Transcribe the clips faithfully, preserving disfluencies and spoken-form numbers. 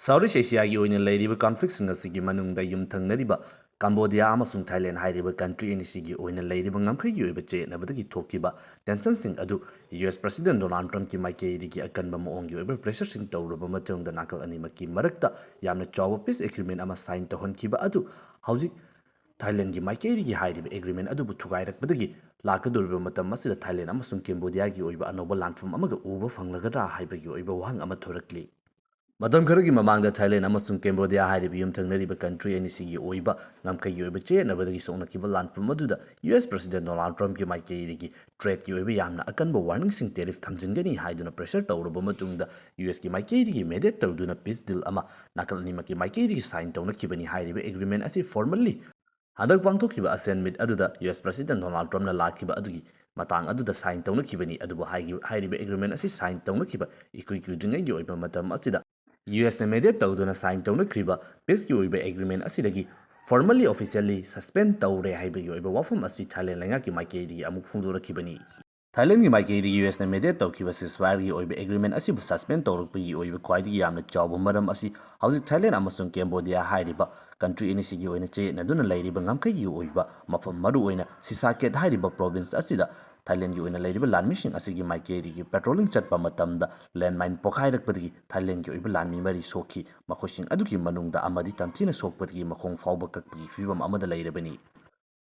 South East Asiaꯒꯤ ꯑꯣꯏꯅ ꯂꯩꯔꯤꯕ conflictꯁꯤꯡ ꯑꯁꯤꯒꯤ ꯃꯅꯨꯡꯗ ꯌꯨꯝꯊꯪꯅꯔꯤꯕ Cambodia ꯑꯃꯁꯨꯡ Thailand ꯍꯥꯏꯔꯤꯕ country ꯑꯅꯤꯁꯤꯒꯤ ꯑꯣꯏꯅ ꯂꯩꯔꯤꯕ ꯉꯝꯈꯩꯒꯤ ꯑꯣꯏꯕ ꯆꯌꯦꯠꯅꯕꯗꯒꯤ ꯊꯣꯛꯈꯤꯕ tensionꯁꯤꯡ ꯑꯗꯨ US President Donald Trumpꯀꯤ ꯃꯥꯏꯀꯩꯗꯒꯤ ꯑꯀꯟꯕ ꯃꯑꯣꯡꯒꯤ ꯑꯣꯏꯕ pressureꯁꯤꯡ ꯇꯧꯔꯕ ꯃꯇꯨꯡꯗ ꯅꯥꯀꯜ ꯑꯅꯤꯃꯛꯀꯤ ꯃꯔꯛꯇ ꯌꯥꯝꯅ ꯆꯥꯎꯕ peace agreement ꯑꯃ sign ꯇꯧꯍꯟꯈꯤꯕ ꯑꯗꯨ ꯍꯧꯖꯤꯛ Thailandꯒꯤ ꯃꯥꯏꯀꯩꯗꯒꯤ ꯍꯥꯏꯔꯤꯕ agreement ꯑꯗꯨꯕꯨ ꯊꯨꯒꯥꯏꯔꯛꯄꯗꯒꯤ ꯂꯥꯛꯀꯗꯧꯔꯤꯕ ꯃꯇꯝ ꯑꯁꯤꯗ Thailand ꯑꯃꯁꯨꯡ Cambodiaꯒꯤ ꯑꯣꯏꯕ ꯑꯅꯧꯕ ꯂꯥꯟꯐꯝ ꯑꯃꯒ ꯎꯕ ꯐꯪꯂꯒꯗ꯭ꯔꯥ ꯍꯥꯏꯕꯒꯤ ꯑꯣꯏꯕ ꯋꯥꯍꯪ ꯑꯃ ꯊꯣꯔꯛꯂꯤ꯫ ꯃꯇꯝ ꯈꯔꯒꯤ ꯃꯃꯥꯡꯗ Thailand ꯑꯃꯁꯨꯡ Cambodia ꯍꯥꯏꯔꯤꯕ ꯌꯨꯝꯊꯪꯅꯔꯤꯕ country ꯑꯅꯤꯁꯤꯒꯤ ꯑꯣꯏꯕ ꯉꯝꯈꯩꯒꯤ ꯑꯣꯏꯕ ꯆꯌꯦꯠꯅꯕꯗꯒꯤ ꯁꯣꯛꯅꯈꯤꯕ ꯂꯥꯟꯐꯝ ꯑꯗꯨꯗ US President Donald Trumpꯀꯤ ꯃꯥꯏꯀꯩꯗꯒꯤ threatꯀꯤ ꯑꯣꯏꯕ ꯌꯥꯝꯅ ꯑꯀꯟꯕ warningꯁꯤꯡ tariff ꯊꯝꯖꯤꯟꯒꯅꯤ ꯍꯥꯏꯗꯨꯅ pressure ꯇꯧꯔꯕ ꯃꯇꯨꯡꯗ USꯀꯤ ꯃꯥꯏꯀꯩꯗꯒꯤ mediate ꯇꯧꯗꯨꯅ peace deal ꯑꯃ ꯅꯥꯀꯜ ꯑꯅꯤꯃꯛꯀꯤ ꯃꯥꯏꯀꯩꯗꯒꯤ sign ꯇꯧꯅꯈꯤꯕꯅꯤ꯫ ꯍꯥꯏꯔꯤꯕ agreement ꯑꯁꯤ formally ꯍꯟꯗꯛ ꯄꯥꯡꯊꯣꯛꯈꯤꯕ ASEAN meet ꯑꯗꯨꯗ US President Donald Trumpꯅ ꯂꯥꯛꯈꯤꯕ ꯑꯗꯨꯒꯤ ꯃꯇꯥꯡ ꯑꯗꯨꯗ sign ꯇꯧꯅꯈꯤꯕꯅꯤ꯫ ꯑꯗꯨꯕꯨ ꯍꯥꯏꯈꯤ-, ꯍꯥꯏꯔꯤꯕ agreement ꯑꯁꯤ sign ꯇꯧꯅꯈꯤꯕ ꯏꯀꯨꯏ ꯀꯨꯏꯗ꯭ꯔꯤꯉꯩꯒꯤ ꯑꯣꯏꯕ ꯃꯇꯝ ꯑꯁꯤꯗ USꯅ mediate ꯇꯧꯗꯨꯅ sign ꯇꯧꯅꯈ꯭ꯔꯤꯕ peaceꯀꯤ ꯑꯣꯏꯕ agreement ꯑꯁꯤꯗꯒꯤ formally, officially suspend ꯇꯧꯔꯦ ꯍꯥꯏꯕꯒꯤ ꯑꯣꯏꯕ ꯋꯥꯐꯝ ꯑꯁꯤ Thailand ꯂꯩꯉꯥꯛꯀꯤ ꯃꯥꯏꯀꯩꯗꯒꯤ ꯑꯃꯨꯛ ꯐꯣꯡꯗꯣꯔꯛꯈꯤꯕꯅꯤ꯫ Thailandꯒꯤ ꯃꯥꯏꯀꯩꯗꯒꯤ USꯅ mediate ꯇꯧꯈꯤꯕ ceasefireꯒꯤ ꯑꯣꯏꯕ agreement ꯑꯁꯤꯕꯨ suspend ꯇꯧꯔꯛꯄꯒꯤ ꯑꯣꯏꯕ ꯈ꯭ꯋꯥꯏꯗꯒꯤ ꯌꯥꯝꯅ ꯆꯥꯎꯕ ꯃꯔꯝ ꯑꯁꯤ ꯍꯧꯖꯤꯛ Thailand ꯑꯃꯁꯨꯡ Cambodia ꯍꯥꯏꯔꯤꯕ country ꯑꯅꯤꯁꯤꯒꯤ ꯑꯣꯏꯅ ꯆꯌꯦꯠꯅꯗꯨꯅ ꯂꯩꯔꯤꯕ ꯉꯝꯈꯩꯒꯤ ꯑꯣꯏꯕ ꯃꯐꯝ, ꯃꯔꯨꯑꯣꯏꯅ Sisaket ꯍꯥꯏꯔꯤꯕ province ꯑꯁꯤꯗ Thailandꯒꯤ ꯑꯣꯏꯅ ꯂꯩꯔꯤꯕ ꯂꯥꯟꯃꯤꯁꯤꯡ ꯑꯁꯤꯒꯤ ꯃꯥꯏꯀꯩꯗꯒꯤ patrolling ꯆꯠꯄ ꯃꯇꯝꯗ landmine ꯄꯣꯈꯥꯏꯔꯛꯄꯗꯒꯤ Thailandꯒꯤ ꯑꯣꯏꯕ ꯂꯥꯟꯃꯤ ꯃꯔꯤ ꯁꯣꯛꯈꯤ꯫ ꯃꯈꯣꯏꯁꯤꯡ ꯑꯗꯨꯒꯤ ꯃꯅꯨꯡꯗ ꯑꯃꯗꯤ ꯇꯝꯊꯤꯅ ꯁꯣꯛꯄꯗꯒꯤ ꯃꯈꯣꯡ ꯐꯥꯎꯕ ꯀꯛꯄꯒꯤ ꯐꯤꯕꯝ ꯑꯃꯗ ꯂꯩꯔꯕꯅꯤ꯫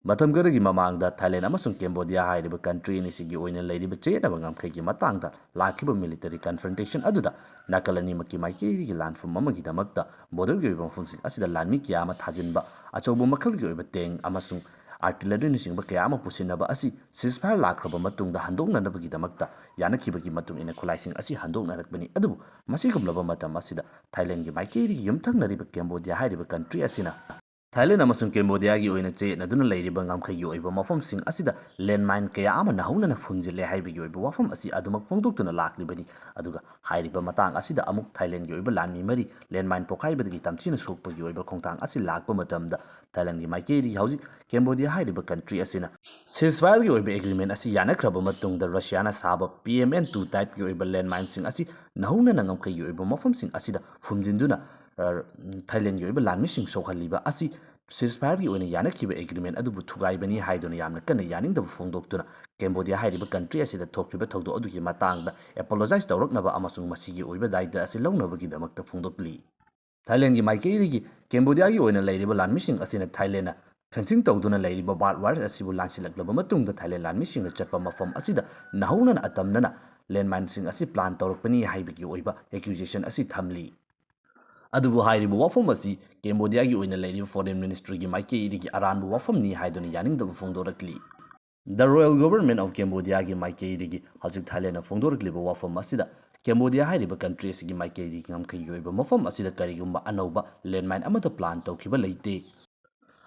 ꯃꯇꯝ ꯈꯔꯒꯤ ꯃꯃꯥꯡꯗ Thailand ꯑꯃꯁꯨꯡ Cambodia ꯍꯥꯏꯔꯤꯕ country ꯑꯅꯤꯁꯤꯒꯤ ꯑꯣꯏꯅ ꯂꯩꯔꯤꯕ ꯆꯌꯦꯠꯅꯕ ꯉꯝꯈꯩꯒꯤ ꯃꯇꯥꯡꯗ ꯂꯥꯛꯈꯤꯕ military confrontation ꯑꯗꯨꯗ ꯅꯥꯀꯜ ꯑꯅꯤꯃꯛꯀꯤ ꯃꯥꯏꯀꯩꯗꯒꯤ ꯂꯥꯟꯐꯝ ꯑꯃꯒꯤꯗꯃꯛꯇ borderꯒꯤ ꯑꯣꯏꯕ ꯃꯐꯝꯁꯤꯡ ꯑꯁꯤꯗ ꯂꯥꯟꯃꯤ ꯀꯌꯥ ꯑꯃ ꯊꯥꯖꯤꯟꯕ, ꯑꯆꯧꯕ ꯃꯈꯜꯒꯤ ꯑꯣꯏꯕ tank ꯑꯃꯁꯨꯡ artilleryꯅꯆꯤꯡꯕ ꯀꯌꯥ ꯑꯃ ꯄꯨꯁꯤꯟꯅꯕ ꯑꯁꯤ ceasefire ꯂꯥꯛꯈ꯭ꯔꯕ ꯃꯇꯨꯡꯗ ꯍꯟꯗꯣꯛꯅꯅꯕꯒꯤꯗꯃꯛꯇ ꯌꯥꯅꯈꯤꯕꯒꯤ ꯃꯇꯨꯡ ꯏꯟꯅ ꯈꯨꯠꯂꯥꯏꯁꯤꯡ ꯑꯁꯤ ꯍꯟꯗꯣꯛꯅꯔꯛꯄꯅꯤ꯫ ꯑꯗꯨꯕꯨ ꯃꯁꯤꯒꯨꯝꯂꯕ ꯃꯇꯝ ꯑꯁꯤꯗ Thailandꯒꯤ ꯃꯥꯏꯀꯩꯗꯒꯤ ꯌꯨꯝꯊꯪꯅꯔꯤꯕ Cambodia ꯍꯥꯏꯔꯤꯕ country ꯑꯁꯤꯅ ꯊꯥꯏꯂꯦꯟ ꯑꯃꯁꯨꯡ ꯀꯦꯝꯕꯣꯗꯤꯌꯥꯒꯤ ꯑꯣꯏꯅ ꯆꯌꯦꯠꯅꯗꯨꯅ ꯂꯩꯔꯤꯕ ꯉꯝꯈꯩꯒꯤ ꯑꯣꯏꯕ ꯃꯐꯝꯁꯤꯡ ꯑꯁꯤꯗ ꯂꯦꯟꯃꯥꯏꯟ ꯀꯌꯥ ꯑꯃ ꯅꯧꯍꯧꯅꯅ ꯐꯨꯝꯖꯤꯜꯂꯦ ꯍꯥꯏꯕꯒꯤ ꯑꯣꯏꯕ ꯋꯥꯐꯝ ꯑꯁꯤ ꯑꯗꯨꯃꯛ ꯐꯣꯡꯗꯣꯛꯇꯨꯅ ꯂꯥꯛꯂꯤꯕꯅꯤ꯫ ꯑꯗꯨꯒ ꯍꯥꯏꯔꯤꯕ ꯃꯇꯥꯡ ꯑꯁꯤꯗ ꯑꯃꯨꯛ ꯊꯥꯏꯂꯦꯟꯒꯤ ꯑꯣꯏꯕ ꯂꯥꯟꯃꯤ ꯃꯔꯤ ꯂꯦꯟꯃꯥꯏꯟ ꯄꯣꯈꯥꯏꯕꯗꯒꯤ ꯇꯝꯊꯤꯅ ꯁꯣꯛꯄꯒꯤ ꯑꯣꯏꯕ ꯈꯣꯡꯊꯥꯡ ꯑꯁꯤ ꯂꯥꯛꯄ ꯃꯇꯝꯗ ꯊꯥꯏꯂꯦꯟꯒꯤ ꯃꯥꯏꯀꯩꯗꯒꯤ ꯍꯧꯖꯤꯛ ꯀꯦꯝꯕꯣꯗꯤꯌꯥ ꯍꯥꯏꯔꯤꯕ ꯀꯟꯇ꯭ꯔꯤ ꯑꯁꯤꯅ ꯁꯤꯁꯐꯥꯌꯔꯒꯤ ꯑꯣꯏꯕ ꯑꯦꯒ꯭ꯔꯤꯃꯦꯟ ꯑꯁꯤ ꯌꯥꯅꯈ꯭ꯔꯕ ꯃꯇꯨꯡꯗ ꯔꯁꯤꯌꯥꯅ ꯁꯥꯕ ꯄꯤ ꯑꯦꯝ ꯑꯦꯟ ꯇꯨ ꯇꯥꯏꯞꯀꯤ ꯑꯣꯏꯕ ꯂꯦꯟꯃꯥꯏꯟꯁꯤꯡ ꯑꯁꯤ ꯅꯧꯍꯧꯅꯅ ꯉꯝꯈꯩꯒꯤ ꯑꯣꯏꯕ ꯃꯐꯝꯁꯤꯡ ꯑꯁꯤꯗ ꯐꯨꯝꯖꯤꯟꯗꯨꯅ, ꯑ, ꯊꯥꯏꯂꯦꯟꯒꯤ ꯑꯣꯏꯕ ꯂꯥꯟꯃꯤꯁꯤꯡ ꯁꯣꯛꯍꯜꯂꯤꯕ ꯑꯁꯤ ꯁꯤꯁꯐꯥꯌꯔꯒꯤ ꯑꯣꯏꯅ ꯌꯥꯅꯈꯤꯕ ꯑꯦꯒ꯭ꯔꯤꯃꯦꯟ ꯑꯗꯨꯕꯨ ꯊꯨꯒꯥꯏꯕꯅꯤ ꯍꯥꯏꯗꯨꯅ ꯌꯥꯝꯅ ꯀꯟꯅ ꯌꯥꯅꯤꯡꯗꯕ ꯐꯣꯡꯗꯣꯛꯇꯨꯅ ꯀꯦꯝꯕꯣꯗꯤꯌꯥ ꯍꯥꯏꯔꯤꯕ ꯀꯟꯇ꯭ꯔꯤ ꯑꯁꯤꯗ ꯊꯣꯛꯈꯤꯕ ꯊꯧꯗꯣꯛ ꯑꯗꯨꯒꯤ ꯃꯇꯥꯡꯗ ꯑꯦꯄꯣꯂꯣꯖꯥꯏꯁ ꯇꯧꯔꯛꯅꯕ ꯑꯃꯁꯨꯡ ꯃꯁꯤꯒꯤ ꯑꯣꯏꯕ ꯗꯥꯏꯇ ꯑꯁꯤ ꯂꯧꯅꯕꯒꯤꯗꯃꯛꯇ ꯐꯣꯡꯗꯣꯛꯂꯤ꯫ ꯊꯥꯏꯂꯦꯟꯒꯤ ꯃꯥꯏꯀꯩꯗꯒꯤ ꯀꯦꯝꯕꯣꯗꯤꯌꯥꯒꯤ ꯑꯣꯏꯅ ꯂꯩꯔꯤꯕ ꯂꯥꯟꯃꯤꯁꯤꯡ ꯑꯁꯤꯅ ꯊꯥꯏꯂꯦꯟꯅ ꯐꯦꯟꯁꯤꯡ ꯇꯧꯗꯨꯅ ꯂꯩꯔꯤꯕ ꯕꯥꯔꯕ ꯋꯥꯌꯔ ꯑꯁꯤꯕꯨ ꯂꯥꯟꯁꯤꯜꯂꯛꯂꯕ ꯃꯇꯨꯡꯗ ꯊꯥꯏꯂꯦꯟ ꯂꯥꯟꯃꯤꯁꯤꯡꯅ ꯆꯠꯄ ꯃꯐꯝ ꯑꯁꯤꯗ ꯅꯧꯍꯧꯅꯅ ꯑꯇꯝꯅꯅ ꯂꯦꯟꯃꯥꯏꯟꯁꯤꯡ ꯑꯁꯤ ꯄ꯭ꯂꯥꯟ ꯇꯧꯔꯛꯄꯅꯤ ꯍꯥꯏꯕꯒꯤ ꯑꯣꯏꯕ ꯑꯦꯀ꯭ꯌꯨꯖꯦꯁꯟ ꯑꯁꯤ ꯊꯝꯂꯤ꯫ ꯑꯗꯨꯕꯨ ꯍꯥꯏꯔꯤꯕ ꯋꯥꯐꯝ ꯑꯁꯤ ꯀꯦꯝꯕꯣꯗꯤꯌꯥꯒꯤ ꯑꯣꯏꯅ ꯂꯩꯔꯤꯕ ꯐꯣꯔꯦꯟ ꯃꯤꯅꯤꯁꯇ꯭ꯔꯤꯒꯤ ꯃꯥꯏꯀꯩꯗꯒꯤ ꯑꯔꯥꯟꯕ ꯋꯥꯐꯝꯅꯤ ꯍꯥꯏꯗꯨꯅ ꯌꯥꯅꯤꯡꯗꯕ ꯐꯣꯡꯗꯣꯔꯛꯂꯤ꯫ The Royal Government of Cambodia ꯒꯤ ꯃꯥꯏꯀꯩꯗꯒꯤ ꯍꯧꯖꯤꯛ ꯊꯥꯏꯂꯦꯟꯅ ꯐꯣꯡꯗꯣꯔꯛꯂꯤꯕ ꯋꯥꯐꯝ ꯑꯁꯤꯗ ꯀꯦꯝꯕꯣꯗꯤꯌꯥ ꯍꯥꯏꯔꯤꯕ ꯀꯟꯇ꯭ꯔꯤ ꯑꯁꯤꯒꯤ ꯃꯥꯏꯀꯩꯗꯒꯤ ꯉꯝꯈꯩꯒꯤ ꯑꯣꯏꯕ ꯃꯐꯝ ꯑꯁꯤꯗ ꯀꯔꯤꯒꯨꯝꯕ ꯑꯅꯧꯕ ꯂꯦꯟꯃꯥꯏꯟ ꯑꯃꯠꯇ ꯄ꯭ꯂꯥꯟ ꯇꯧꯈꯤꯕ ꯂꯩꯇꯦ꯫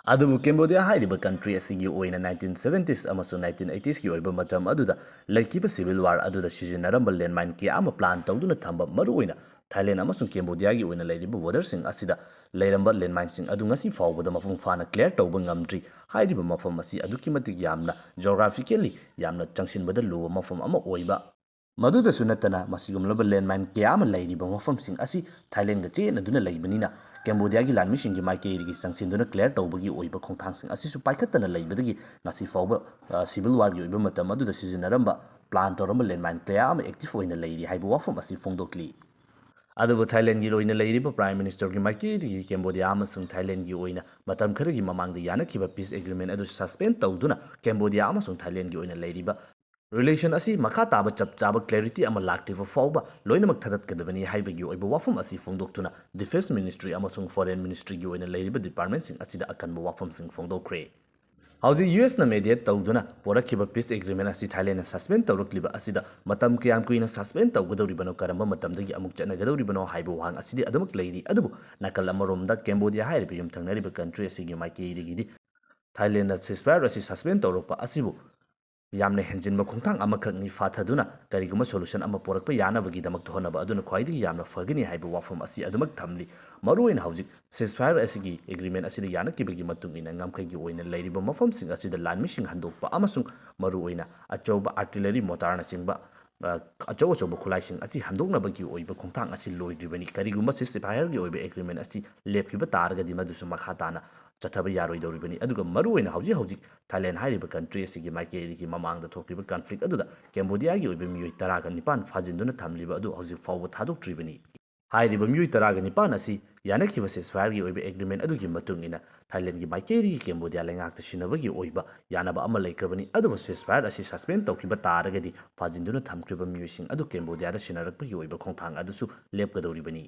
ꯑꯗꯨꯕꯨ ꯀꯦꯝꯕꯣꯗꯤꯌꯥ ꯍꯥꯏꯔꯤꯕ ꯀꯟꯇ꯭ꯔꯤ ꯑꯁꯤꯒꯤ ꯑꯣꯏꯅ ꯅꯥꯏꯟꯇꯤꯟ ꯁꯚꯦꯟꯇꯤꯁ ꯑꯃꯁꯨꯡ ꯅꯥꯏꯟꯇꯤꯟ ꯑꯩꯇꯤꯁꯀꯤ ꯑꯣꯏꯕ ꯃꯇꯝ ꯑꯗꯨꯗ ꯂꯩꯈꯤꯕ ꯁꯤꯚꯤꯜ ꯋꯥꯔ ꯑꯗꯨꯗ ꯁꯤꯖꯤꯟꯅꯔꯝꯕ ꯂꯦꯟꯃꯥꯏꯟ ꯀꯌꯥ ꯑꯃ ꯄ꯭ꯂꯥꯟ ꯇꯧꯗꯨꯅ ꯊꯝꯕ, ꯃꯔꯨꯑꯣꯏꯅ ꯊꯥꯏꯂꯦꯟ ꯑꯃꯁꯨꯡ ꯀꯦꯝꯕꯣꯗꯤꯌꯥꯒꯤ ꯑꯣꯏꯅ ꯂꯩꯔꯤꯕ ꯕꯣꯔꯗꯔꯁꯤꯡ ꯑꯁꯤꯗ ꯂꯩꯔꯝꯕ ꯂꯦꯟꯃꯥꯏꯟꯁꯤꯡ ꯑꯗꯨ ꯉꯁꯤ ꯐꯥꯎꯕꯗ ꯃꯄꯨꯡ ꯐꯥꯅ ꯀ꯭ꯂꯤꯌꯥꯔ ꯇꯧꯕ ꯉꯝꯗ꯭ꯔꯤ꯫ ꯍꯥꯏꯔꯤꯕ ꯃꯐꯝ ꯑꯁꯤ ꯑꯗꯨꯛꯀꯤ ꯃꯇꯤꯛ ꯌꯥꯝꯅ ꯖꯤꯑꯣꯒ꯭ꯔꯥꯐꯤꯀꯦꯜꯂꯤ ꯌꯥꯝꯅ ꯆꯪꯁꯤꯟꯕꯗ ꯂꯨꯕ ꯃꯐꯝ ꯑꯃ ꯑꯣꯏꯕ, ꯃꯗꯨꯗꯁꯨ ꯅꯠꯇꯅ ꯃꯁꯤꯒꯨꯝꯂꯕ ꯂꯦꯟꯃꯥꯏꯟ ꯀꯌꯥ ꯑꯃ ꯂꯩꯔꯤꯕ ꯃꯐꯝꯁꯤꯡ ꯑꯁꯤ ꯊꯥꯏꯂꯦꯟꯒ ꯆꯌꯦꯠꯅꯗꯨꯅ ꯂꯩꯕꯅꯤꯅ, ꯀꯦꯝꯕꯣꯗꯤꯌꯥꯒꯤ ꯂꯥꯟꯃꯤꯁꯤꯡꯒꯤ ꯃꯥꯏꯀꯩꯗꯒꯤ ꯆꯪꯁꯤꯟꯗꯨꯅ ꯀ꯭ꯂꯤꯌꯥꯔ ꯇꯧꯕꯒꯤ ꯑꯣꯏꯕ ꯈꯣꯡꯊꯥꯡꯁꯤꯡ ꯑꯁꯤꯁꯨ ꯄꯥꯏꯈꯠꯇꯅ ꯂꯩꯕꯗꯒꯤ ꯉꯁꯤ ꯐꯥꯎꯕ, ꯑ, ꯁꯤꯚꯤꯜ ꯋꯥꯔꯒꯤ ꯑꯣꯏꯕ ꯃꯇꯝ ꯑꯗꯨꯗ ꯁꯤꯖꯤꯟꯅꯔꯝꯕ, ꯄ꯭ꯂꯥꯟ ꯇꯧꯔꯝꯕ ꯂꯦꯟꯃꯥꯏꯟ ꯀꯌꯥ ꯑꯃ ꯑꯦꯛꯇꯤꯚ ꯑꯣꯏꯅ ꯂꯩꯔꯤ ꯍꯥꯏꯕ ꯋꯥꯐꯝ ꯑꯁꯤ ꯐꯣꯡꯗꯣꯛꯂꯤ꯫ ꯑꯗꯨꯕꯨ ꯊꯥꯏꯂꯦꯟꯒꯤ ꯑꯣꯏꯅ ꯂꯩꯔꯤꯕ ꯄ꯭ꯔꯥꯏꯝ ꯃꯤꯅꯤꯁꯇꯔꯒꯤ ꯃꯥꯏꯀꯩꯗꯒꯤ ꯀꯦꯝꯕꯣꯗꯤꯌꯥ ꯑꯃꯁꯨꯡ ꯊꯥꯏꯂꯦꯟꯒꯤ ꯑꯣꯏꯅ ꯃꯇꯝ ꯈꯔꯒꯤ ꯃꯃꯥꯡꯗ ꯌꯥꯅꯈꯤꯕ ꯄꯤꯁ ꯑꯦꯒ꯭ꯔꯤꯃꯦꯟ ꯑꯗꯨ ꯁꯁꯄꯦꯟ ꯇꯧꯗꯨꯅ ꯀꯦꯝꯕꯣꯗꯤꯌꯥ ꯑꯃꯁꯨꯡ ꯊꯥꯏꯂꯦꯟꯒꯤ ꯑꯣꯏꯅ ꯂꯩꯔꯤꯕ ꯔꯤꯂꯦꯁꯟ ꯑꯁꯤ ꯃꯈꯥ ꯇꯥꯕ ꯆꯞ ꯆꯥꯕ ꯀ꯭ꯂꯦꯔꯤꯇꯤ ꯑꯃ ꯂꯥꯛꯇ꯭ꯔꯤꯕ ꯐꯥꯎꯕ ꯂꯣꯏꯅꯃꯛ ꯊꯥꯗꯠꯀꯗꯕꯅꯤ ꯍꯥꯏꯕꯒꯤ ꯑꯣꯏꯕ ꯋꯥꯐꯝ ꯑꯁꯤ ꯐꯣꯡꯗꯣꯛꯇꯨꯅ ꯗꯤꯐꯦꯟꯁ ꯃꯤꯅꯤꯁꯇ꯭ꯔꯤ ꯑꯃꯁꯨꯡ ꯐꯣꯔꯦꯟ ꯃꯤꯅꯤꯁꯇ꯭ꯔꯤꯒꯤ ꯑꯣꯏꯅ ꯂꯩꯔꯤꯕ ꯗꯤꯄꯥꯔꯠꯃꯦꯟꯁꯤꯡ ꯑꯁꯤꯗ ꯑꯀꯟꯕ ꯋꯥꯐꯝꯁꯤꯡ ꯐꯣꯡꯗꯣꯛꯈ꯭ꯔꯦ꯫ ꯍꯧꯖꯤꯛ ꯌꯨ ꯑꯦꯁꯅ mediate ꯇꯧꯗꯨꯅ ꯄꯣꯔꯛꯈꯤꯕ peace agreement ꯑꯁꯤ ꯊꯥꯏꯂꯦꯟꯗꯅ suspend ꯇꯧꯔꯛꯂꯤꯕ ꯑꯁꯤꯗ ꯃꯇꯝ ꯀꯌꯥꯝ ꯀꯨꯏꯅ suspend ꯇꯧꯒꯗꯧꯔꯤꯕꯅꯣ, ꯀꯔꯝꯕ ꯃꯇꯝꯗꯒꯤ ꯑꯃꯨꯛ ꯆꯠꯅꯒꯗꯧꯔꯤꯕꯅꯣ ꯍꯥꯏꯕ ꯋꯥꯍꯪ ꯑꯁꯤꯗꯤ ꯑꯗꯨꯃꯛ ꯂꯩꯔꯤ꯫ ꯑꯗꯨꯕꯨ ꯅꯥꯀꯜ ꯑꯃꯔꯣꯝꯗ ꯀꯦꯝꯕꯣꯗꯤꯌꯥ ꯍꯥꯏꯔꯤꯕ ꯌꯨꯝꯊꯪꯅꯔꯤꯕ country ꯑꯁꯤꯒꯤ ꯃꯥꯏꯀꯩꯗꯒꯤꯗꯤ ꯊꯥꯏꯂꯦꯟꯗꯅ ceasefire ꯑꯁꯤ suspend ꯇꯧꯔꯛꯄ ꯑꯁꯤꯕꯨ ꯌꯥꯝꯅ ꯍꯦꯟꯖꯤꯟꯕ ꯈꯣꯡꯊꯥꯡ ꯑꯃꯈꯛꯅꯤ, ꯐꯥꯊꯗꯨꯅ ꯀꯔꯤꯒꯨꯝꯕ solution ꯑꯃ ꯄꯨꯔꯛꯄ ꯌꯥꯅꯕꯒꯤꯗꯃꯛꯇ ꯍꯣꯠꯅꯕ ꯑꯗꯨꯅ ꯈ꯭ꯋꯥꯏꯗꯒꯤ ꯌꯥꯝꯅ ꯐꯒꯅꯤ ꯍꯥꯏꯕ ꯋꯥꯐꯝ ꯑꯁꯤ ꯑꯗꯨꯃꯛ ꯊꯝꯂꯤ꯫ ꯃꯔꯨꯑꯣꯏꯅ ꯍꯧꯖꯤꯛ ceasefire ꯑꯁꯤꯒꯤ agreement ꯑꯁꯤꯗ ꯌꯥꯅꯈꯤꯕꯒꯤ ꯃꯇꯨꯡ ꯏꯟꯅ ꯉꯝꯈꯩꯒꯤ ꯑꯣꯏꯅ ꯂꯩꯔꯤꯕ ꯃꯐꯝꯁꯤꯡ ꯑꯁꯤꯗ ꯂꯥꯟꯃꯤꯁꯤꯡ ꯍꯟꯗꯣꯛꯄ ꯑꯃꯁꯨꯡ ꯃꯔꯨꯑꯣꯏꯅ ꯑꯆꯧꯕ artillery mortarꯅꯆꯤꯡꯕ, ꯑ, ꯑꯆꯧ ꯑꯆꯧꯕ ꯈꯨꯠꯂꯥꯏꯁꯤꯡ ꯑꯁꯤ ꯍꯟꯗꯣꯛꯅꯕꯒꯤ ꯑꯣꯏꯕ ꯈꯣꯡꯊꯥꯡ ꯑꯁꯤ ꯂꯣꯏꯗ꯭ꯔꯤꯕꯅꯤ꯫ ꯀꯔꯤꯒꯨꯝꯕ ceasefireꯒꯤ ꯑꯣꯏꯕ agreement ꯑꯁꯤ ꯂꯦꯞꯈꯤꯕ ꯇꯥꯔꯒꯗꯤ ꯃꯗꯨꯁꯨ ꯃꯈꯥ ꯇꯥꯅ ꯆꯠꯊꯕ ꯌꯥꯔꯣꯏꯗꯧꯔꯤꯕꯅꯤ꯫ ꯑꯗꯨꯒ ꯃꯔꯨꯑꯣꯏꯅ ꯍꯧꯖꯤꯛ ꯍꯧꯖꯤꯛ ꯊꯥꯏꯂꯦꯟ ꯍꯥꯏꯔꯤꯕ country ꯑꯁꯤꯒꯤ ꯃꯥꯏꯀꯩꯗꯒꯤ ꯃꯃꯥꯡꯗ ꯊꯣꯛꯈꯤꯕ conflict ꯑꯗꯨꯗ ꯀꯦꯝꯕꯣꯗꯤꯌꯥꯒꯤ ꯑꯣꯏꯕ ꯃꯤꯑꯣꯏ ꯇꯔꯥꯒ ꯅꯤꯄꯥꯟ ꯐꯥꯖꯤꯟꯗꯨꯅ ꯊꯝꯂꯤꯕ ꯑꯗꯨ ꯍꯧꯖꯤꯛ ꯐꯥꯎꯕ ꯊꯥꯗꯣꯛꯇ꯭ꯔꯤꯕꯅꯤ꯫ ꯍꯥꯏꯔꯤꯕ ꯃꯤꯑꯣꯏ ꯇꯔꯥꯒ ꯅꯤꯄꯥꯟ ꯑꯁꯤ ꯌꯥꯅꯈꯤꯕ ceasefireꯒꯤ ꯑꯣꯏꯕ agreement ꯑꯗꯨꯒꯤ ꯃꯇꯨꯡ ꯏꯟꯅ ꯊꯥꯏꯂꯦꯟꯒꯤ ꯃꯥꯏꯀꯩꯗꯒꯤ ꯀꯦꯝꯕꯣꯗꯤꯌꯥ ꯂꯩꯉꯥꯛꯇ ꯁꯤꯟꯅꯕꯒꯤ ꯑꯣꯏꯕ ꯌꯥꯅꯕ ꯑꯃ ꯂꯩꯈ꯭ꯔꯕꯅꯤ꯫ ꯑꯗꯨꯕꯨ ceasefire ꯑꯁꯤ suspend ꯇꯧꯈꯤꯕ ꯇꯥꯔꯒꯗꯤ ꯐꯥꯖꯤꯟꯗꯨꯅ ꯊꯝꯈ꯭ꯔꯤꯕ ꯃꯤꯑꯣꯏꯁꯤꯡ ꯑꯗꯨ ꯀꯦꯝꯕꯣꯗꯤꯌꯥꯗ ꯁꯤꯟꯅꯔꯛꯄꯒꯤ ꯑꯣꯏꯕ ꯈꯣꯡꯊꯥꯡ ꯑꯗꯨꯁꯨ ꯂꯦꯞꯀꯗꯧꯔꯤꯕꯅꯤ꯫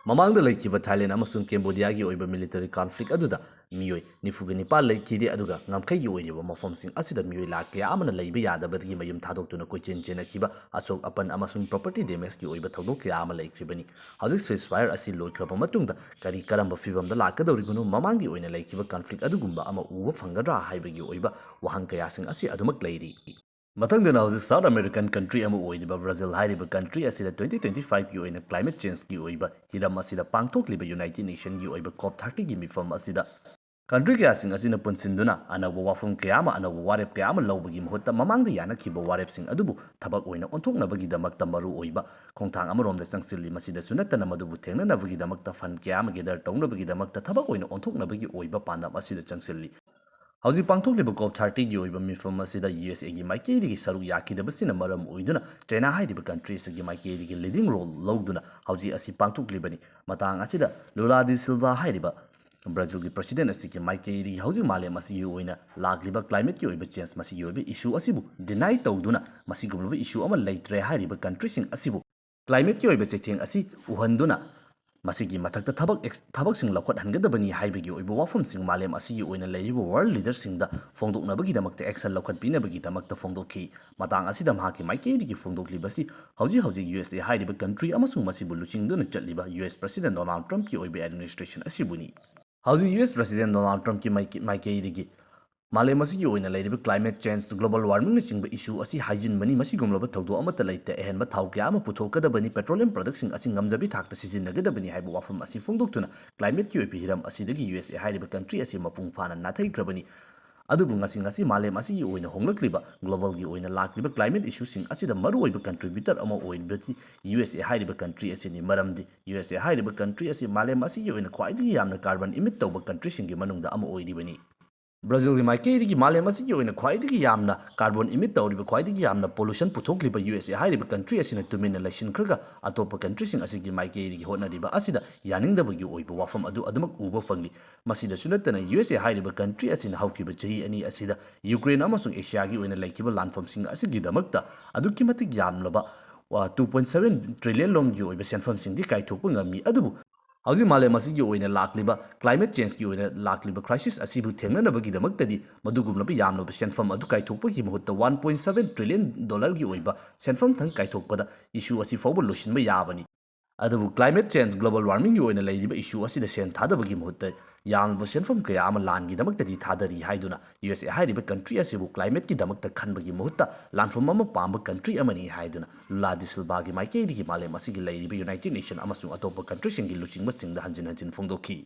ꯃꯃꯥꯡꯗ ꯂꯩꯈꯤꯕ ꯊꯥꯏꯂꯦꯟ ꯑꯃꯁꯨꯡ ꯀꯦꯝꯕꯣꯗꯤꯌꯥꯒꯤ ꯑꯣꯏꯕ military conflict ꯑꯗꯨꯗ ꯃꯤꯑꯣꯏ ꯅꯤꯐꯨꯒ ꯅꯤꯄꯥꯟ ꯂꯩꯈꯤꯗꯦ, ꯑꯗꯨꯒ ꯉꯝꯈꯩꯒꯤ ꯑꯣꯏꯔꯤꯕ ꯃꯐꯝꯁꯤꯡ ꯑꯁꯤꯗ ꯃꯤꯑꯣꯏ ꯂꯥꯈ ꯀꯌꯥ ꯑꯃꯅ ꯂꯩꯕ ꯌꯥꯗꯕꯗꯒꯤ ꯃꯌꯨꯝ ꯊꯥꯗꯣꯛꯇꯨꯅ ꯀꯣꯏꯆꯦꯟ ꯆꯦꯟꯅꯈꯤꯕ, ꯑꯁꯣꯛ ꯑꯄꯟ ꯑꯃꯁꯨꯡ property damageꯀꯤ ꯑꯣꯏꯕ ꯊꯧꯗꯣꯛ ꯀꯌꯥ ꯑꯃ ꯂꯩꯈ꯭ꯔꯤꯕꯅꯤ꯫ ꯍꯧꯖꯤꯛ ceasefire ꯑꯁꯤ ꯂꯣꯏꯈ꯭ꯔꯕ ꯃꯇꯨꯡꯗ ꯀꯔꯤ ꯀꯔꯝꯕ ꯐꯤꯕꯝꯗ ꯂꯥꯛꯀꯗꯧꯔꯤꯕꯅꯣ, ꯃꯃꯥꯡꯒꯤ ꯑꯣꯏꯅ ꯂꯩꯈꯤꯕ conflict ꯑꯗꯨꯒꯨꯝꯕ ꯑꯃ ꯎꯕ ꯐꯪꯒꯗ꯭ꯔꯥ ꯍꯥꯏꯕꯒꯤ ꯑꯣꯏꯕ ꯋꯥꯍꯪ ꯀꯌꯥꯁꯤꯡ ꯑꯁꯤ ꯑꯗꯨꯃꯛ ꯂꯩꯔꯤ꯫ ꯃꯊꯪꯗꯅ ꯍꯧꯖꯤꯛ South American country ꯑꯃ ꯑꯣꯏꯔꯤꯕ Brazil ꯍꯥꯏꯔꯤꯕ country ꯑꯁꯤꯗ twenty twenty fiveꯀꯤ ꯑꯣꯏꯅ climate changeꯀꯤ ꯑꯣꯏꯕ ꯍꯤꯔꯝ ꯑꯁꯤꯗ ꯄꯥꯡꯊꯣꯛꯂꯤꯕ United Nationꯒꯤ ꯑꯣꯏꯕ COP thirtyꯒꯤ ꯃꯤꯐꯝ ꯑꯁꯤꯗ country ꯀꯌꯥꯁꯤꯡ ꯑꯁꯤꯅ ꯄꯨꯟꯁꯤꯟꯗꯨꯅ ꯑꯅꯧꯕ ꯋꯥꯐꯝ ꯀꯌꯥ ꯑꯃ, ꯑꯅꯧꯕ ꯋꯥꯔꯦꯞ ꯀꯌꯥ ꯑꯃ ꯂꯧꯕꯒꯤ ꯃꯍꯨꯠꯇ ꯃꯃꯥꯡꯗ ꯌꯥꯅꯈꯤꯕ ꯋꯥꯔꯦꯞꯁꯤꯡ ꯑꯗꯨꯕꯨ ꯊꯕꯛ ꯑꯣꯏꯅ ꯑꯣꯟꯊꯣꯛꯅꯕꯒꯤꯗꯃꯛꯇ ꯃꯔꯨ ꯑꯣꯏꯕ ꯈꯣꯡꯊꯥꯡ ꯑꯃꯔꯣꯝꯗ ꯆꯪꯁꯤꯜꯂꯤ꯫ ꯃꯁꯤꯗꯁꯨ ꯅꯠꯇꯅ ꯃꯗꯨꯕꯨ ꯊꯦꯡꯅꯅꯕꯒꯤꯗꯃꯛꯇ fund ꯀꯌꯥ ꯑꯃ gather ꯇꯧꯅꯕꯒꯤꯗꯃꯛꯇ ꯊꯕꯛ ꯑꯣꯏꯅ ꯑꯣꯟꯊꯣꯛꯅꯕꯒꯤ ꯑꯣꯏꯕ ꯄꯥꯟꯗꯝ ꯑꯁꯤꯗ ꯆꯪꯁꯤꯜꯂꯤ꯫ ꯍꯧꯖꯤꯛ ꯄꯥꯡꯊꯣꯛꯂꯤꯕ COP thirtyꯒꯤ ꯑꯣꯏꯕ ꯃꯤꯐꯝ ꯑꯁꯤꯗ USAꯒꯤ ꯃꯥꯏꯀꯩꯗꯒꯤ ꯁꯔꯨꯛ ꯌꯥꯈꯤꯗꯕꯁꯤꯅ ꯃꯔꯝ ꯑꯣꯏꯗꯨꯅ China ꯍꯥꯏꯔꯤꯕ country ꯑꯁꯤꯒꯤ ꯃꯥꯏꯀꯩꯗꯒꯤ leading role ꯂꯧꯗꯨꯅ ꯍꯧꯖꯤꯛ ꯑꯁꯤ ꯄꯥꯡꯊꯣꯛꯂꯤꯕꯅꯤ꯫ ꯃꯇꯥꯡ ꯑꯁꯤꯗ Lula da Silva ꯍꯥꯏꯔꯤꯕ Brazilꯒꯤ president ꯑꯁꯤꯒꯤ ꯃꯥꯏꯀꯩꯗꯒꯤ ꯍꯧꯖꯤꯛ ꯃꯥꯂꯦꯝ ꯑꯁꯤꯒꯤ ꯑꯣꯏꯅ ꯂꯥꯛꯂꯤꯕ climateꯀꯤ ꯑꯣꯏꯕ change ꯃꯁꯤꯒꯤ ꯑꯣꯏꯕ issue ꯑꯁꯤꯕꯨ deny ꯇꯧꯗꯨꯅ ꯃꯁꯤꯒꯨꯝꯂꯕ issue ꯑꯃ ꯂꯩꯇ꯭ꯔꯦ ꯍꯥꯏꯔꯤꯕ countryꯁꯤꯡ ꯑꯁꯤꯕꯨ climateꯀꯤ ꯑꯣꯏꯕ ꯆꯩꯊꯦꯡ ꯑꯁꯤ ꯎꯍꯟꯗꯨꯅ ꯃꯁꯤꯒꯤ ꯃꯊꯛꯇ ꯊꯕꯛ ꯑꯦꯛ-, ꯊꯕꯛꯁꯤꯡ ꯂꯧꯈꯠꯍꯟꯒꯗꯕꯅꯤ ꯍꯥꯏꯕꯒꯤ ꯑꯣꯏꯕ ꯋꯥꯐꯝꯁꯤꯡ ꯃꯥꯂꯦꯝ ꯑꯁꯤꯒꯤ ꯑꯣꯏꯅ ꯂꯩꯔꯤꯕ world leaderꯁꯤꯡꯗ ꯐꯣꯡꯗꯣꯛꯅꯕꯒꯤꯗꯃꯛꯇ action ꯂꯧꯈꯠꯄꯤꯅꯕꯒꯤꯗꯃꯛꯇ ꯐꯣꯡꯗꯣꯛꯈꯤ꯫ ꯃꯇꯥꯡ ꯑꯁꯤꯗ ꯃꯍꯥꯛꯀꯤ ꯃꯥꯏꯀꯩꯗꯒꯤ ꯐꯣꯡꯗꯣꯛꯂꯤꯕꯁꯤ ꯍꯧꯖꯤꯛ ꯍꯧꯖꯤꯛ U S A ꯍꯥꯏꯔꯤꯕ country ꯑꯃꯁꯨꯡ ꯃꯁꯤꯕꯨ ꯂꯨꯆꯤꯡꯗꯨꯅ ꯆꯠꯂꯤꯕ U S President Donald Trumpꯀꯤ ꯑꯣꯏꯕ administration ꯑꯁꯤꯕꯨꯅꯤ꯫ ꯍꯧꯖꯤꯛ U S President Donald Trumpꯀꯤ ꯃꯥꯏꯀꯩ-, ꯃꯥꯏꯀꯩꯗꯒꯤ ꯃꯥꯂꯦꯝ ꯑꯁꯤꯒꯤ ꯑꯣꯏꯅ ꯂꯩꯔꯤꯕ climate change, global warmingꯅꯆꯤꯡꯕ issue ꯑꯁꯤ ꯍꯥꯏꯖꯤꯟꯕꯅꯤ꯫ ꯃꯁꯤꯒꯨꯝꯂꯕ ꯊꯧꯗꯣꯛ ꯑꯃꯠꯇ ꯂꯩꯇꯦ꯫ ꯑꯍꯦꯟꯕ ꯊꯥꯎ ꯀꯌꯥ ꯑꯃ ꯄꯨꯊꯣꯛꯀꯗꯕꯅꯤ꯫ Petroleum productꯁꯤꯡ ꯑꯁꯤ ꯉꯝꯖꯕꯤ ꯊꯥꯛꯇ ꯁꯤꯖꯤꯟꯅꯒꯗꯕꯅꯤ ꯍꯥꯏꯕ ꯋꯥꯐꯝ ꯑꯁꯤ ꯐꯣꯡꯗꯣꯛꯇꯨꯅ climateꯀꯤ ꯑꯣꯏꯕ ꯍꯤꯔꯝ ꯑꯁꯤꯗꯒꯤ U S A ꯍꯥꯏꯔꯤꯕ country ꯑꯁꯤ ꯃꯄꯨꯡ ꯐꯥꯅ ꯅꯥꯊꯩꯈ꯭ꯔꯕꯅꯤ꯫ ꯑꯗꯨꯕꯨ ꯉꯁꯤ, ꯉꯁꯤ ꯃꯥꯂꯦꯝ ꯑꯁꯤꯒꯤ ꯑꯣꯏꯅ ꯍꯣꯡꯂꯛꯂꯤꯕ, globalꯒꯤ ꯑꯣꯏꯅ ꯂꯥꯛꯂꯤꯕ climate issueꯁꯤꯡ ꯑꯁꯤꯗ ꯃꯔꯨꯑꯣꯏꯕ contributor ꯑꯃ ꯑꯣꯏꯔꯤꯕꯗꯤ U S A ꯍꯥꯏꯔꯤꯕ country ꯑꯁꯤꯅꯤ꯫ ꯃꯔꯝꯗꯤ U S A ꯍꯥꯏꯔꯤꯕ country ꯑꯁꯤ ꯃꯥꯂꯦꯝ ꯑꯁꯤꯒꯤ ꯑꯣꯏꯅ ꯈ꯭ꯋꯥꯏꯗꯒꯤ ꯌꯥꯝꯅ carbon emit ꯇꯧꯕ countryꯁꯤꯡꯒꯤ ꯃꯅꯨꯡꯗ ꯑꯃ ꯑꯣꯏꯔꯤꯕꯅꯤ꯫ ꯕ꯭ꯔꯥꯖꯤꯜꯒꯤ ꯃꯥꯏꯀꯩꯗꯒꯤ ꯃꯥꯂꯦꯝ ꯑꯁꯤꯒꯤ ꯑꯣꯏꯅ ꯈ꯭ꯋꯥꯏꯗꯒꯤ ꯌꯥꯝꯅ carbon emit ꯇꯧꯔꯤꯕ, ꯈ꯭ꯋꯥꯏꯗꯒꯤ ꯌꯥꯝꯅ pollution ꯄꯨꯊꯣꯛꯂꯤꯕ U S A ꯍꯥꯏꯔꯤꯕ country ꯑꯁꯤꯅ ꯇꯨꯃꯤꯟꯅ ꯂꯩꯁꯤꯟꯈ꯭ꯔꯒ ꯑꯇꯣꯞꯄ countryꯁꯤꯡ ꯑꯁꯤꯒꯤ ꯃꯥꯏꯀꯩꯗꯒꯤ ꯍꯣꯠꯅꯔꯤꯕ ꯑꯁꯤꯗ ꯌꯥꯅꯤꯡꯗꯕꯒꯤ ꯑꯣꯏꯕ ꯋꯥꯐꯝ ꯑꯗꯨ ꯑꯗꯨꯃꯛ ꯎꯕ ꯐꯪꯂꯤ꯫ ꯃꯁꯤꯗꯁꯨ ꯅꯠꯇꯅ U S A ꯍꯥꯏꯔꯤꯕ country ꯑꯁꯤꯅ ꯍꯧꯈꯤꯕ ꯆꯍꯤ ꯑꯅꯤ ꯑꯁꯤꯗ Ukraine ꯑꯃꯁꯨꯡ Asiaꯒꯤ ꯑꯣꯏꯅ ꯂꯩꯈꯤꯕ ꯂꯥꯟꯐꯝꯁꯤꯡ ꯑꯁꯤꯒꯤꯗꯃꯛꯇ ꯑꯗꯨꯛꯀꯤ ꯃꯇꯤꯛ ꯌꯥꯝꯂꯕ, ꯋꯥ, two point seven trillion ꯂꯣꯝꯒꯤ ꯑꯣꯏꯕ ꯁꯦꯟꯐꯝꯁꯤꯡꯗꯤ ꯀꯥꯏꯊꯣꯛꯄ ꯉꯝꯃꯤ꯫ ꯑꯗꯨꯕꯨ ꯍꯧꯖꯤꯛ ꯃꯥꯂꯦꯝ ꯑꯁꯤꯒꯤ ꯑꯣꯏꯅ ꯂꯥꯛꯂꯤꯕ climate changeꯀꯤ ꯑꯣꯏꯅ ꯂꯥꯛꯂꯤꯕ crisis ꯑꯁꯤꯕꯨ ꯊꯦꯡꯅꯅꯕꯒꯤꯗꯃꯛꯇꯗꯤ ꯃꯗꯨꯒꯨꯝꯂꯕ ꯌꯥꯝꯂꯕ ꯁꯦꯟꯐꯝ ꯑꯗꯨ ꯀꯥꯏꯊꯣꯛꯄꯒꯤ ꯃꯍꯨꯠꯇ one point seven trillion dollarꯒꯤ ꯑꯣꯏꯕ ꯁꯦꯟꯐꯝ ꯊꯪ ꯀꯥꯏꯊꯣꯛꯄꯗ issue ꯑꯁꯤ ꯐꯥꯎꯕ ꯂꯣꯏꯁꯤꯟꯕ ꯌꯥꯕꯅꯤ꯫ ꯑꯗꯨꯕꯨ climate change, global warmingꯒꯤ ꯑꯣꯏꯅ ꯂꯩꯔꯤꯕ issue ꯑꯁꯤꯗ ꯁꯦꯟ ꯊꯥꯗꯕꯒꯤ ꯃꯍꯨꯠꯇ ꯌꯥꯝꯂꯕ ꯁꯦꯟꯐꯝ ꯀꯌꯥ ꯑꯃ ꯂꯥꯟꯒꯤꯗꯃꯛꯇꯗꯤ ꯊꯥꯗꯔꯤ ꯍꯥꯏꯗꯨꯅ U S A ꯍꯥꯏꯔꯤꯕ country ꯑꯁꯤꯕꯨ climateꯀꯤꯗꯃꯛꯇ ꯈꯟꯕꯒꯤ ꯃꯍꯨꯠꯇ ꯂꯥꯟꯐꯝ ꯑꯃ ꯄꯥꯝꯕ country ꯑꯃꯅꯤ ꯍꯥꯏꯗꯨꯅ ꯂꯨꯂꯥ ꯗꯤ ꯁꯤꯜꯚꯥꯒꯤ ꯃꯥꯏꯀꯩꯗꯒꯤ ꯃꯥꯂꯦꯝ ꯑꯁꯤꯒꯤ ꯂꯩꯔꯤꯕ United Nation ꯑꯃꯁꯨꯡ ꯑꯇꯣꯞꯄ countryꯁꯤꯡꯒꯤ ꯂꯨꯆꯤꯡꯕꯁꯤꯡꯗ ꯍꯟꯖꯤꯟ ꯍꯟꯖꯤꯟ ꯐꯣꯡꯗꯣꯛꯈꯤ꯫